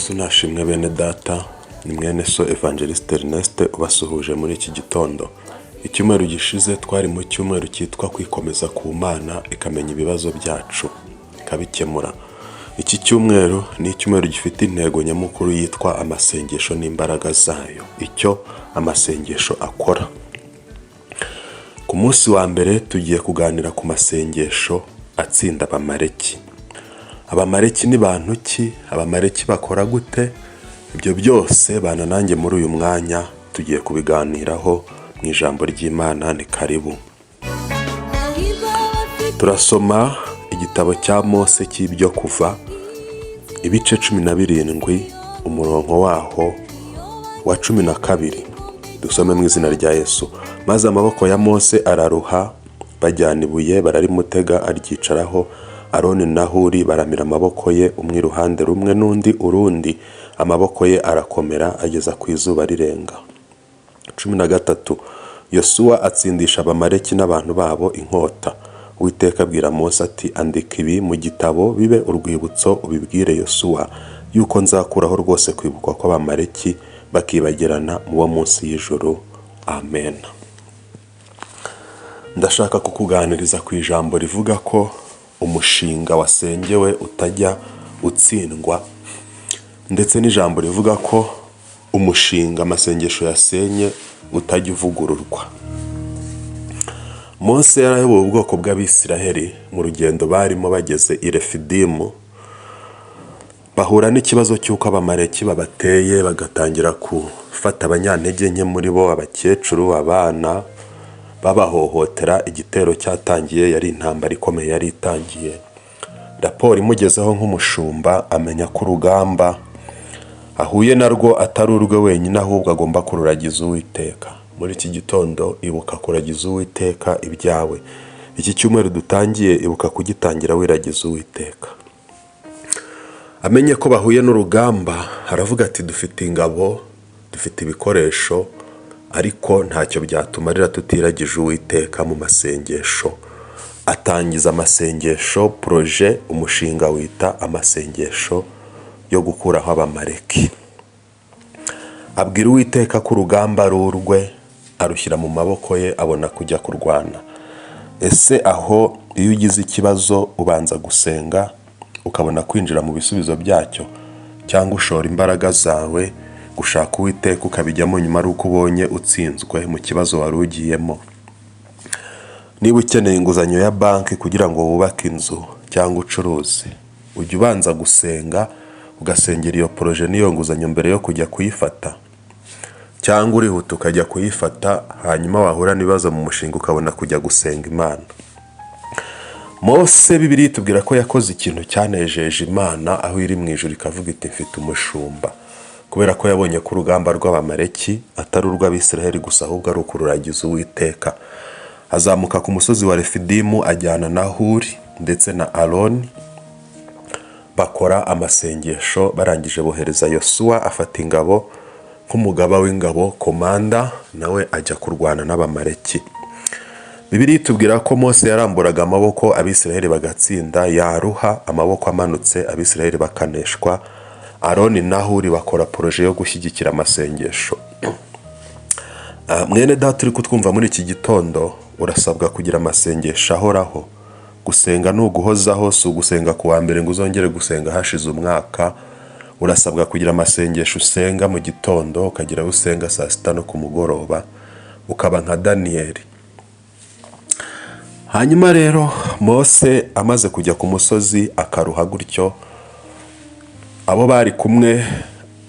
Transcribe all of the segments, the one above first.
Yesu nashimwe bene data, ni mwene so Evangeliste Ernest ubasuhuje muri iki gitondo. Icyumweru gishize twari mu cyumweru cyitwa kwikomeza ku Mana ikamenya ibibazo byacu ikabikemura. Iki cyumweru ni icyumweru gifite intego nyamukuru yitwa amasengesho n'imbaraga zayo, icyo amasengesho akora. Ku munsi wa mbere tugiye kuganira ku masengesho atsinda Abamaleki. Abamaleki ni bantu ki? Abamaleki bakora gute? Ibyo byose bana nanjye muri uyu mwanya tugiye kubiganiraho mu ijambo ry'Imana. Ni karibu. Turasoma igitabo cya Mose cy'ibyo Kuva, ibice 17, umurongo waho wa 12. Dusome mu izina rya Yesu. Maze amaboko ya Mose araruha, bajyana ibuye bararimutega aryicaraho. Aroni na Huri baramira amaboko ye, umwe iruhande rumwe n'undi urundi, amaboko ye arakomera ageza ku izuba rirenga. 13. Yosuwa atsindisha Abamaleki n'abantu babo inkota. Uwiteka abwira Mose ati: "Andika ibi mu gitabo bibe urwibutso, ubibwire Yosuwa yuko nzakuraho rwose kwibukwa kw'Abamaleki bakibagirana mu bo munsi y'ijuru." Amen. Ndashaka kukuganiriza ku ijambo rivuga ko umushinga wasengewe utajya utsindwa, ndetse n'ijambo rivuga ko umushinga amasengesho yasenye utajya uvugururwa. Mose yarayoboye ubwoko bw'Abisiraheli mu rugendo barimo. Bageze i Refidimu bahura n'ikibazo cy'uko Abamaleki babateye, bagatangira gufata abanyantege nke muri bo, abakecuru, abana, babahohotera. Igitero cyatangiye, yari intambara ikomeye yari itangiye. Raporo imugezeho nk'umushumba, amenya ko urugamba ahuye narwo atari urwe wenyine, ahubwo agomba kururagiza Uwiteka. Muri iki gitondo ibuka kuragiza Uwiteka ibyawe. Iki cyumweru dutangiye, ibuka kugitangira wiragiza Uwiteka. Amenye ko bahuye n'urugamba, aravuga ati: "Dufite ingabo, dufite ibikoresho, ariko ntacyo byatumarira tutiragije Uwiteka mu masengesho." Atangiza amasengesho, projet, umushinga wita amasengesho yo gukuraho Abamaleki. Abwira Uwiteka ko urugamba ari urwe, arushyira mu maboko ye, abona kujya kurwana. Ese aho iyo ugize ikibazo ubanza gusenga ukabona kwinjira mu bisubizo byacyo, cyangwa ushora imbaraga zawe gushaka Uwiteka ukabijyamo nyuma ari uko ubonye utsinzwe mu kibazo wari ugiyemo? Niba ukeneye inguzanyo ya banki kugira ngo wubake inzu cyangwa ucuruze, ujya ubanza gusenga, ugasengera iyo projet n'iyo nguzanyo mbere yo kujya kuyifata, cyangwa urihuta ukajya kuyifata, hanyuma wahura n'ibibazo mu mushinga ukabona kujya gusenga Imana? Mose, Bibiliya itubwira ko yakoze ikintu cyanejeje Imana aho iri mu ijuru, ikavuga iti: "Mfite umushumba", kubera ko yabonye ko urugamba rw'Abamaleki atari urw'Abisiraheli gusa, ahubwo ari ukururagiza Uwiteka. Azamuka ku musozi wa Refidimu ajyana na Huri ndetse na Aroni, bakora amasengesho. Barangije bohereza Yosuwa, afata ingabo nk'umugaba w'ingabo, commander, nawe ajya kurwana n'Abamaleki. Bibiliya itubwira ko Mose yaramburaga amaboko Abisiraheli bagatsinda, yaruha amaboko amanutse Abisiraheli bakaneshwa. Aroni na Huri bakora projet yo gushyigikira amasengesho. Mwene data uri kutwumva muri iki gitondo, urasabwa kugira amasengesho ahoraho. Gusenga ni uguhozaho, si ugusenga ku wa mbere ngo uzongere gusenga hashize umwaka. Urasabwa kugira amasengesho usenga mu gitondo, ukagira ayo usenga saa sita no ku mugoroba, ukaba nka Daniyeli. Hanyuma rero Mose amaze kujya ku musozi akaruha gutyo, abo bari kumwe,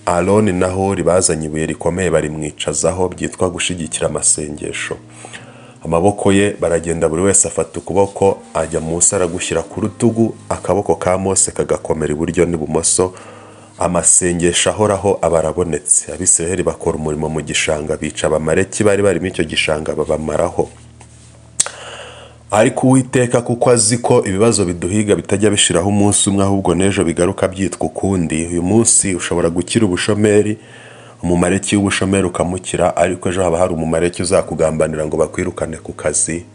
Aroni na Huri, bazanye ibuye rikomeye barimwicazaho, byitwa gushyigikira amasengesho. Amaboko ye baragenda, buri wese afata ukuboko ajya munsi aragushyira ku rutugu, akaboko ka Mose kagakomera iburyo n'ibumoso. Amasengesho ahoraho aba arabonetse. Abisiraheli bakora umurimo mu gishanga, bica Abamaleki bari barimo icyo gishanga, babamaraho. Ariko Uwiteka, kuko azi ko ibibazo biduhiga bitajya bishiraho umunsi umwe, ahubwo n'ejo bigaruka byitwa ukundi. Uyu munsi ushobora gukira ubushomeri, umumareki w'ubushomeri ukamukira, ariko ejo haba hari umumareki uzakugambanira ngo bakwirukane ku kazi.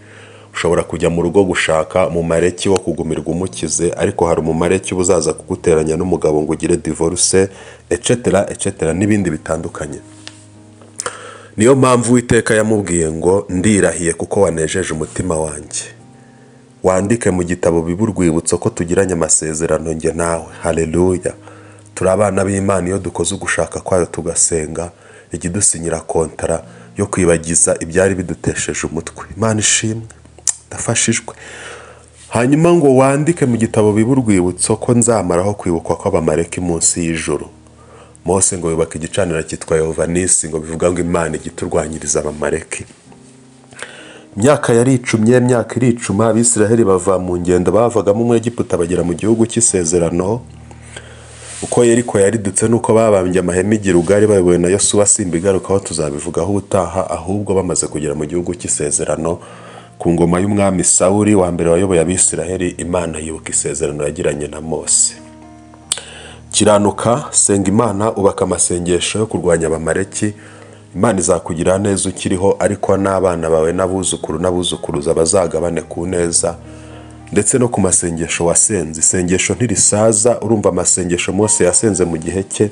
Ushobora kujya mu rugo gushaka umumareki wo kugumirwa umukize, ariko hari umumareki uba uzaza kuguteranya n'umugabo ngo ugire divorce, etc etc, n'ibindi bitandukanye. Niyo mpamvu Uwiteka yamubwiye ngo: "Ndirahiye kuko wanejeje umutima wanjye, wandike mu gitabo bibe urwibutso ko tugiranye amasezerano njye nawe." Haleluya! Turi abana b'Imana. Iyo dukoze ugushaka kwayo, tugasenga, ijya idusinyira kontara yo kwibagiza ibyari bidutesheje umutwe. Imana ishimwe, ndafashijwe. Hanyuma ngo: "Wandike mu gitabo bibe urwibutso ko nzamaraho kwibukwa kw'Abamareki munsi y'ijuru." Mose ngo yubaka igicaniro cyitwa Yehova Nisi, ngo bivuga ngo Imana ijya iturwanyiriza Abamareki. Imyaka yaricumye, imyaka iricuma, Abisiraheli bava mu ngendo bavagamo mu Egiputa, bagera mu gihugu cy'isezerano. Uko Yeriko yaridutse n'uko babambye amahema i Gilugali bayobowe na Yosuwa simbigarukaho, tuzabivugaho ubutaha. Ahubwo bamaze kugera mu gihugu cy'isezerano ku ngoma y'umwami Sawuli wa mbere wayoboye Abisiraheli, Imana yibuka isezerano yagiranye na Mose. Kiranuka, senga Imana, ubaka amasengesho yo kurwanya Abamareki. Imana izakugirira neza ukiriho, ariko n'abana bawe n'abuzukuru n'abuzukuruza bazagabane ku neza ndetse no ku masengesho wasenze. Isengesho ntirisaza. Urumva, amasengesho Mose yasenze mu gihe cye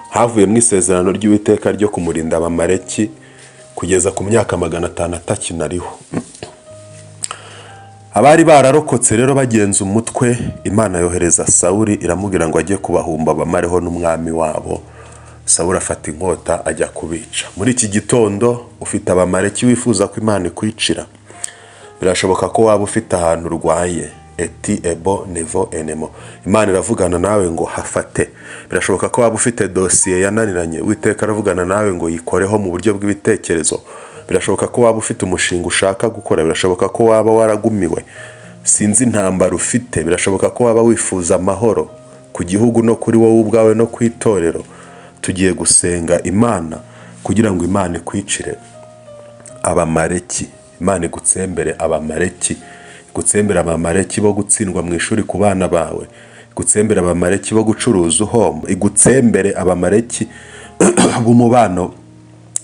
havuyemo isezerano ry'Uwiteka ryo kumurinda Abamareki kugeza ku myaka 500 atakinariho. Abari bararokotse rero bagenza umutwe, Imana yohereza Sawuli, iramubwira ngo ajye kubahumba bamareho n'umwami wabo. Sawuli afata inkota ajya kubica. Muri iki gitondo ufite Abamareki wifuza ko Imana ikwicira. Birashoboka ko waba ufite ahantu urwaye, eti ebo nevo enemo, Imana iravugana nawe ngo hafate. Birashoboka ko waba ufite dosiye yananiranye, Uwiteka aravugana nawe ngo yikoreho mu buryo bw'ibitekerezo. Birashoboka ko waba ufite umushinga ushaka gukora. Birashoboka ko waba waragumiwe, sinzi intambara ufite. Birashoboka ko waba wifuza amahoro ku gihugu no kuri wowe ubwawe no ku itorero. Tugiye gusenga Imana kugira ngo Imana ikwicire Abamareki, Imana igutsembere Abamareki, igutsembere Abamareki bo gutsindwa mu ishuri ku bana bawe, igutsembere Abamareki bo gucuruza uhomba, igutsembere Abamareki b'umubano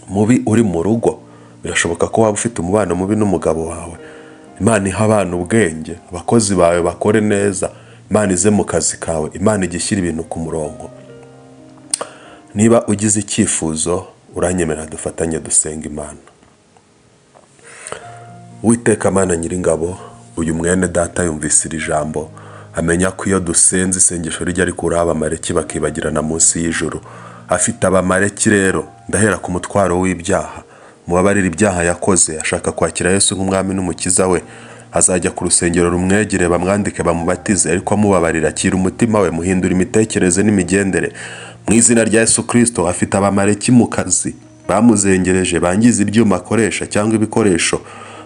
mubi uri mu rugo. Birashoboka ko waba ufite umubano mubi n'umugabo wawe. Imana iha abana ubwenge, abakozi bawe bakore neza, Imana ize mu kazi kawe, Imana ijya ishyira ibintu ku murongo. Niba ugize icyifuzo, uranyemerera dufatanye dusenga Imana. Uwiteka Mana Nyiringabo, uyu mwene data yumvise iri jambo, amenya ko iyo dusenze isengesho rijya rikuraho Abamareki bakibagirana munsi y'ijuru. Afite Abamareki rero, ndahera ku mutwaro w'ibyaha. Mubabarire ibyaha yakoze, ashaka kwakira Yesu nk'umwami n'umukiza we. Azajya ku rusengero rumwegere, bamwandike, bamubatize, ariko amubabarira, akira umutima we, muhindura imitekerereze n'imigendere mu izina rya Yesu Kirisito. Afite Abamareki mu kazi bamuzengereje, bangiza ibyuma akoresha cyangwa ibikoresho.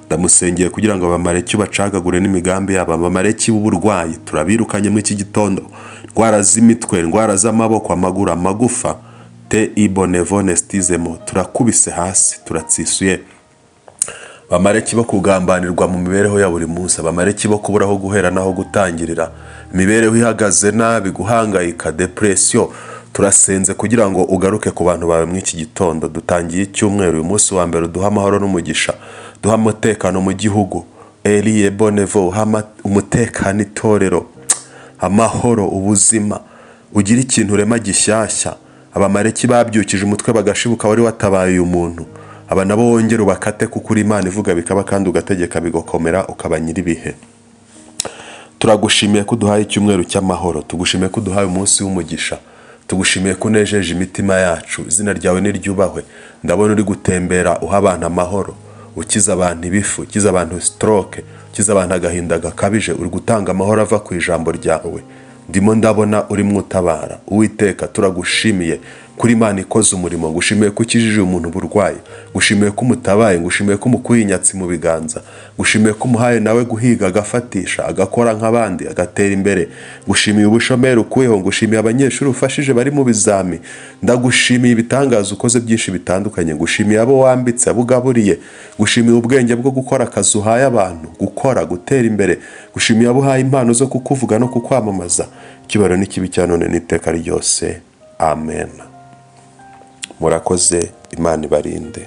Ndamusengeye kugira ngo Abamareki bacagagure n'imigambi yabo. Abamareki b'uburwayi turabirukanye muri iki gitondo: indwara z'imitwe, indwara z'amaboko, amaguru, amagufa, te ibonevonestizemo, turakubise hasi, turatsisuye. Abamareki bo kugambanirwa mu mibereho ya buri munsi, abamareki bo kubura aho guhera n'aho gutangirira, imibereho ihagaze nabi, guhangayika, depression, turasenze kugira ngo ugaruke ku bantu bawe muri iki gitondo. Dutangiye icyumweru, uyu munsi wa mbere, uduhe amahoro n'umugisha, duhe umutekano mu gihugu. Eliye bonevo, uha umutekano itorero, amahoro, ubuzima, ugire ikintu urema gishyashya. Abamareki babyukije umutwe bagashibuka wari watabaye uyu muntu, aba nabo wongere ubakate, kuko uri Imana ivuga bikaba kandi ugategeka bigakomera, ukaba nyir'ibihe. Turagushimiye ko uduhaye icyumweru cy'amahoro, tugushimiye ko uduhaye umunsi w'umugisha, tugushimiye ko unejeje imitima yacu. Izina ryawe niryubahwe. Ndabona uri gutembera uha abantu amahoro, ukiza abantu ibifu, ukiza abantu stroke, ukiza abantu agahinda gakabije. Uri gutanga amahoro ava ku ijambo ryawe. Ndimo ndabona urimo utabara. Uwiteka, turagushimiye kuri Imana ikoze umurimo. Ngushimiye ko ukijije umuntu uburwayi, ngushimiye ko umutabaye, ngushimiye ko umukuye inyatsi mu biganza, ngushimiye ko umuhaye nawe guhiga, agafatisha, agakora nk'abandi, agatera imbere. Ngushimiye ubushomeri ukuyeho, ngushimiye abanyeshuri ufashije bari mu bizami, ndagushimiye ibitangaza ukoze byinshi bitandukanye, ngushimiye abo wambitse, abo ugaburiye, ngushimiye ubwenge bwo gukora akazi uhaye abantu gukora, gutera imbere, ngushimiye abo uhaye impano zo kukuvuga no kukwamamaza. Icyubahiro n'ikibe icyawe none n'iteka ryose, amen. Murakoze, Imana ibarinde.